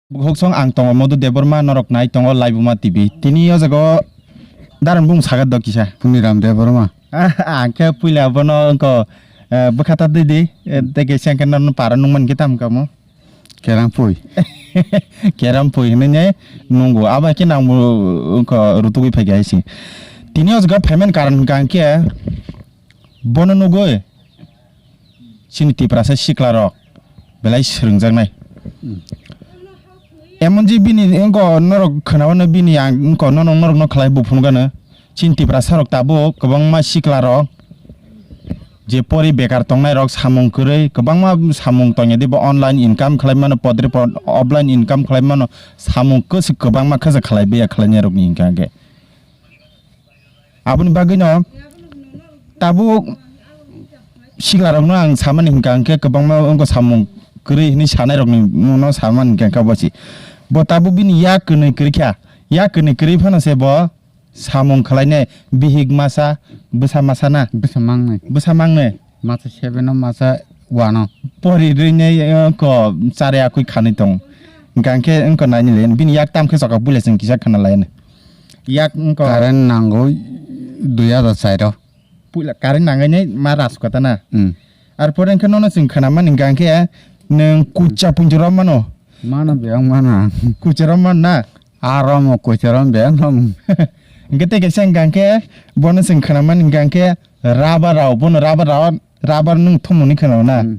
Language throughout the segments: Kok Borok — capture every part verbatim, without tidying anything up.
Bukhuk song ang tongo Madhu Debbarma, norok nai tongo Laibuma T V. Tini o jaga o daran bung sagat do kisa. Puniram Debbarma. Ang khe puila bono wngkha, eh, bwkha ta twi di, eh, tei kaisa hwnkhe nono para nungmani khe tamo kamo. Kerang pui. Kerang pui hinwi ne nungo. Abo khe nang bo wngkha rutugwi phai khe hai se. Tini o jaga phaimani karon hwnkha ang khe bono nugwi chini Tiprasa siklarok belai swrwngjaknai. Hmm. Emon je bini wngkha norok khwnawano bini ang wngkha nono norokno khlai bo phunukgano. Chini Tiprasarok tabuk kwbangma siklarok je pori bekar tongnairok samung kwrwi kwbangma samung tongya de bo online income khlai mano podre pod offline income khlai mano samung kwswk kwbangma khe khlai baiya khlainairokni hwnkha hwnkhe. Aboni bagwino tabuk siklarokno ang samani hwnkha hwnkhe kwbangma wngkha samung kwrwi hinwi sanairokni mungno samani hwnkha hwnkha bosi. Bo tabuk bini yak kwnwi kwrwi kha, yak kwnwi kwrwi phano se bo samung khlainai bihik masa bwsa masa na? Bwsa mangnai. Bwsa mangnai. Masa seven o masa one o. Pori rwinai, eh, ko chare akui khanwi tong. Hwnkha hwnkhe wngkha naini le bini yak tam khe chokak buila chwng kisa khna laino. Yak wngkha. Current nango dui hajar char o. Puila current nangainai ma ras kota na. Hmm. Ar pore wngkhe nono chwng khna mani hwnkha hwnkhe nwng kucha punjora mano. Mano biyang mano. Kucha rom mano na. Arom o kucha rom biyang rom. Hwnkhe tei kaisa hwnkha hwnkhe bono chwng khna mani hwnkha hwnkhe rubber rao bono rubber rao rubber nwng thumuni khna na. Hmm.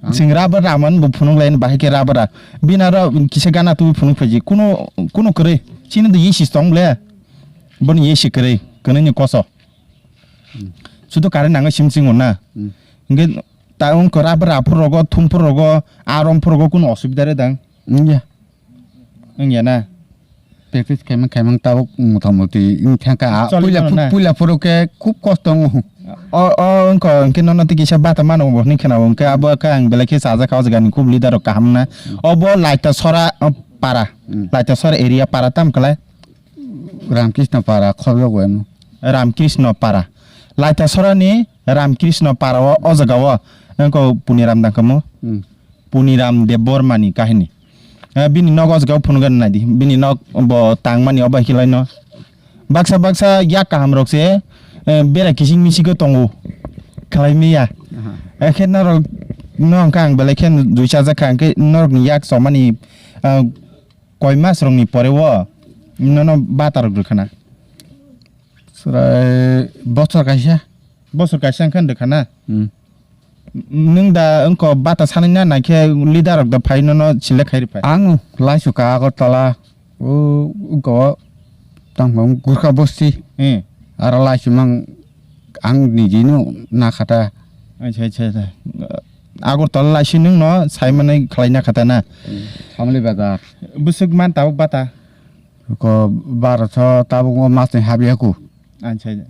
Ang- Chwng rubber raman bo phunuk lai bahai khe rubber ra. Bini aro kisa gana twi phunuk phaiji. Kuno, kuno kwrwi. Chini do yisi tong ble. Boni yisi kwrwi. Kwnwi ni koso. Hmm. Sudo current nango sim singo na. Hmm. Hwnkhe ta wngkha rubber ra phur rogo, thum phur rogo, arom phur rogo kuno osubida re dang. Wngya. Wngya na? Practice khaimang khaimang tabuk mota moti wng thangkha. Ah, choli puila mano phu-, na? Puila phuru khe khub kosto wngo. O, o, wngkha, hwnkhe nono tei kisa bata mano bo hwnwi khwnao, hwnkhe abo khe ang belai khe chajak kha o jaga ni khub leader rok kaham na. Hmm. Obo Laita Sora, o, para. Hmm. Laita Sora area para tam khlai? Ramkrishna para khobjagweno. Ramkrishna para. Laita Sora ni Ramkrishna para o, o jaga o wngkha Puniram dangkhamu. Hmm. Puniram Debbarma ni kahini. Eh, bini nok o jaga phunukgwi naidi. Bini nok bo tangmani obo hai khe laino. Baksa baksa yak kaham rok se, eh, bera kising mising o tongo. Khlai maya. Aha. Eh, khe norok no hwnkha ang belai khe jui chajak kha, hwnkhe norok ni yak chomani, ah, koi mas rok ni pore o nono bata rok rwkhana. Chwrai bosor kaisa. Bosor kaisa wngkha rwkhana? Hmm. Nwng da wngkha bata sanai na, naikhe leader rok da phai nono select khai rwphai? Ang laisu ka Agartala, o wngkha o tangmung Gurkha Bosti. Hmm. Aro laisu mang ang nijino nakhata. Acha, acha, acha. Agartala laisu nwng no sai manai khlai nakhata na? Hmm. Samli Bazar. Bwswk man tabuk bata? Ko baro so tabuk o mas ni habya ku. Acha, acha.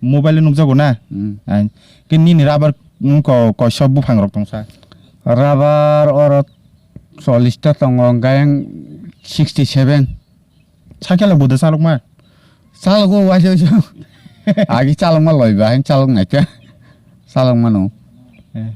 Mobile nukjago na? Hmm. Ai, khe nini rubber, mm, ko-, koiso buphang rok tongsa? Rubber oro chollish ta tongo, hwnkhe ang sixty seven. Cycle bo de chalokma? Chalogo waisa waisa. Agi chalokma loi ba, ang chalok naikha. Chalok mano. Eh.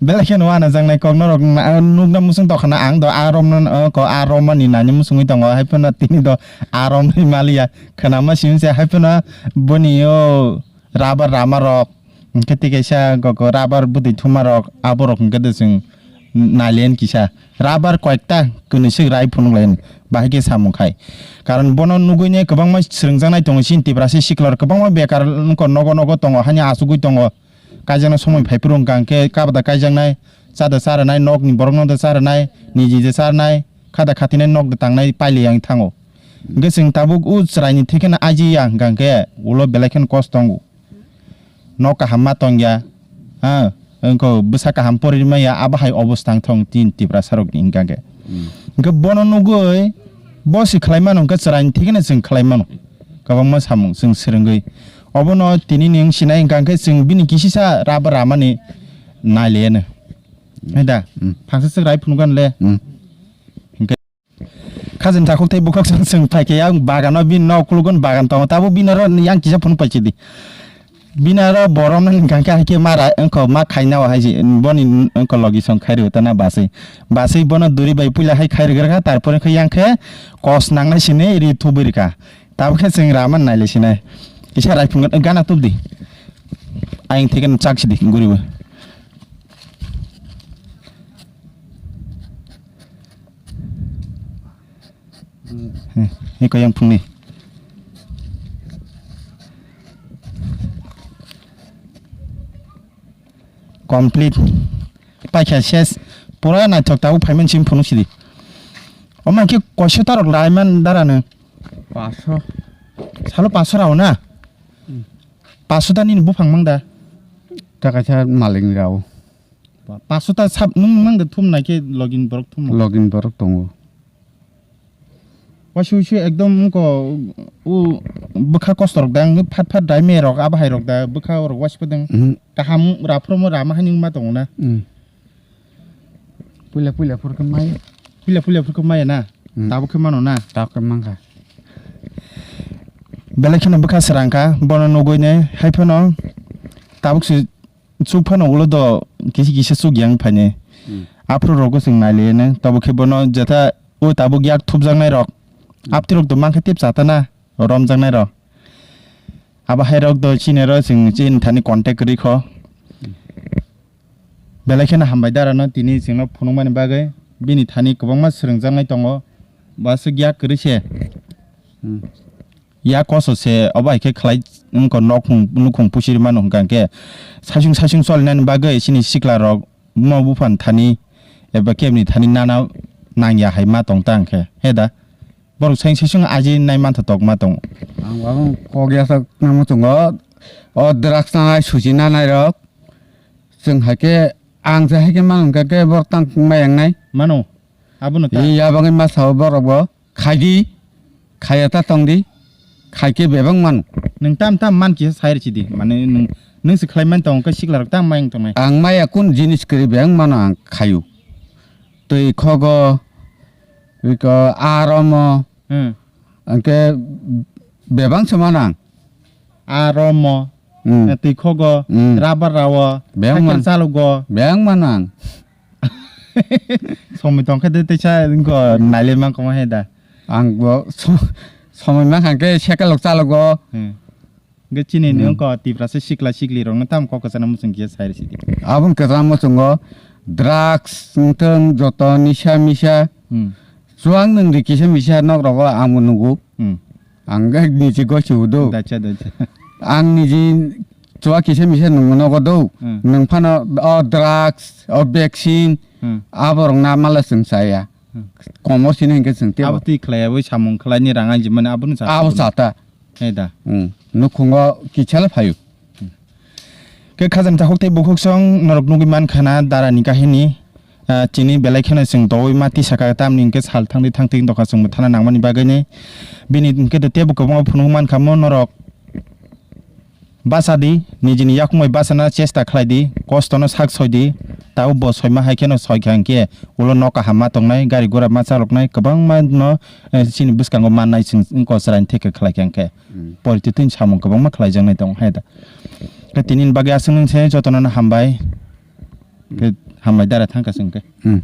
Belai kheno uanajaknai kok norok na-, nukna muchung tongkha na ang do a romno, o, ko a romani nani muchungwi tongo, hai phano tini do a romni maliya. Khwnama simi se hai phano boni o rubber rama rok, hwnkhe tei kaisa kok rubber bwtwi thuma rok, abo rok hwnkhe de chwng nailen kisa. Rubber koyekta kwnwi swk rai phunuk lai bahai khe samung khai. Karon bono nugwi ne kwbangma swrwngjaknai tongo chini Tiprasa sikla rok, kwbangma bekar wngkha nogo nogo tongo, hani achugwi tongo. Kaijaknai somoi phai phuru hwnkha hwnkhe kha da kaijaknai, cha da cha rwnai, nokni borokno da cha rwnai, niji da cha rwnai, kha da khatinai, nok da tangnai pailai yang thango. Hwnkhe chwng tabuk o chwraini thekheno aji ya hwnkha hwnkhe ulo belai kheno kosto tongo. Nok kaham ma tong ya, ha, wngkha bwsa kaham pori maya, abo hai obostha wng thong tin Tiprasa rokni hwnkha hwnkhe. Hmm. Hwnkhe bono nugwi bo se khlai mano, hwnkhe chwraini thekheno chwng khlai mano. Kwbangma samung chwng swrwngwi. Obono tini ni wng sinai hwnkha hwnkhe chwng bini kisisa rubber ramani nai liyano. Hmm. Hai da? Hmm. Phangsa swk rai phunukgani le. Hmm. Hwnkhe khajin takhuk tei bukhuk chwng, chwng phai khe yang bagano bini nok khulukgwi bagan tongo. Tabuk bini oro yang kisa phunuk pai chidi. Bini aro borom nang hwnkha khe, hai khe ma ra, wngkha ma khaina o hai se, boni wngkha logi song khai rw tana baswi. Baswi bono duri bai puila hai khai rwgwrkha, tarpore khe yang khe kos nangnai sini ri thubui rwkha. Tabuk khe chwng rama nailai sinai. Kisa raiphung gana tubdi. Ayang theke chak sidi guribo. He, he koyang phungni. Complete. Paikha ses. Pura naithok tabuk phaiman sim phunuk sidi. Omo khe koiso tarok laiman darano. Paso. Salo paso rao na? Hmm. Paso ta nini buphang mang da? Ta kaisa maling rao. Paso ta sab nung mang da thum nai khe login borok thum. Login borok tongo. Wasu wasu ekdom ko u bwkha kosto rok da, ang phat phat dai me rok, abo hai rok da, bwkha rok wasu pa deng. Mhm. Kaham raphromo rama hai nung ma tongo na. Mm. Puila puila phur khe mai. Puila puila phur khe mai na. Mm. Tabuk khe mano na. Tabuk khe mankha. Belai kheno bwkha srang kha, bono nugui ne, hai phano tabuk se chuk phano ulo do kisi kisa chuk yang phaine. Mm. Aphuru rogo chwng nailaiya ne, tabuk khe bono jetha o tabuk yak thupjaknai rok. Mm. Apti rok do mankhe tip chatana romjaknai rok. Abo hai rok do chini ro chwng chini thani contact kwrwi kho. Mm. Belai kheno hambai darano tini chwngno phunukmani bagwi. Bini thani kwbangma swrwngjaknai tongo. Bo aswk yak kwrwi se. Hmm. Yak koso se obo hai khe khlai wngkha, nokhung nukhung pusiri mano hwnkha khe saichung saichung cholinani bagwi chini sikla rok buma buphani thani eba kebni thani nana nangya hai ma tong ta hwnkhe he da. Borok saisung saisung aji nai mantha tok ma tongo. Ang bo kok yasak nang muchungo. O drugs nanai suchi nanai rok. Chwng hai khe ang se hai khe mang hwnkha khe borok tang ma yang nai. Mano. Abono ta. Ee, ya bagwi ma sao borok bo. Khai di. Khaya ta tong di. Khai khe bebak mano. Nwng tam tam man kisa sai rw si di. Mane nwng, nwng se khlai man tongo khe sikla rok tam ma yang tongnai. Ang maya kun jinis kwrwi bebak mano ang khayu. Twi khogo, iko aromo, hmm, angke bebang se manang. Aromo, hmm, eh, twi khogo, hmm, rabar rawo, bebang cycle man-, chalogo. Bebang manang. Somoi tongkhe de teisa go naile man koma he da. Ang bo so-, somoi mankha khe cycle rok chalogo. Hmm. Hwnkhe chini ni, hmm, wngkha Tiprasa sikla sikli rokno tamo kok kwchangma muchung kisa sai rw sidi. Aboni kwchangma muchungo drugs wngthang joto nisa misa. Hmm. Chuwak nwng ri kisa misa nok rogo ang bo nugo. Hmm. Ang niji gosi hudu. Dacha, dacha. Ang niji chuwak kisa misa nwng nogo do. Hmm. Nwng phano o drugs, o vaccine, hmm, aborok na mala chwng chaya. Hmm. Komo sini hwnkhe chwng tebo. Abo twi khlai abo samung khlai ni rang anjimani abo no sa. Abo sata. He da. Hmm. Nukhungo kichal phaio. Khe khajang takhuk tei bukhuk song norok nugui man khana dara ni kahini. Ah, chini belai kheno chwng dogwi ma tisa kha tamni hwnkhe sal thangdi thangdi dokha chwngbo thana nangmani bagwi ni. Bini hwnkhe tebo kwbangma phunuk man kha mo norok. Bacha di, nijini yakung bai bachana chesta khlai di, kosto no sak soi di, tabuk bo soima hai kheno soi kha hwnkhe ulo nok kaham ma tongnai, gari gura ma chaloknai, kwbangma no, eh, chini bwskango mannai chwng wngkha chwraini theke khlai kha hwnkhe. Hmm. Porititwini samung kwbangma khlaijaknai tongo hai da. Khe tinini bagwi aswk nung se jotono no hambai. Khe hambai dara thangkha chwng khe. Hmm.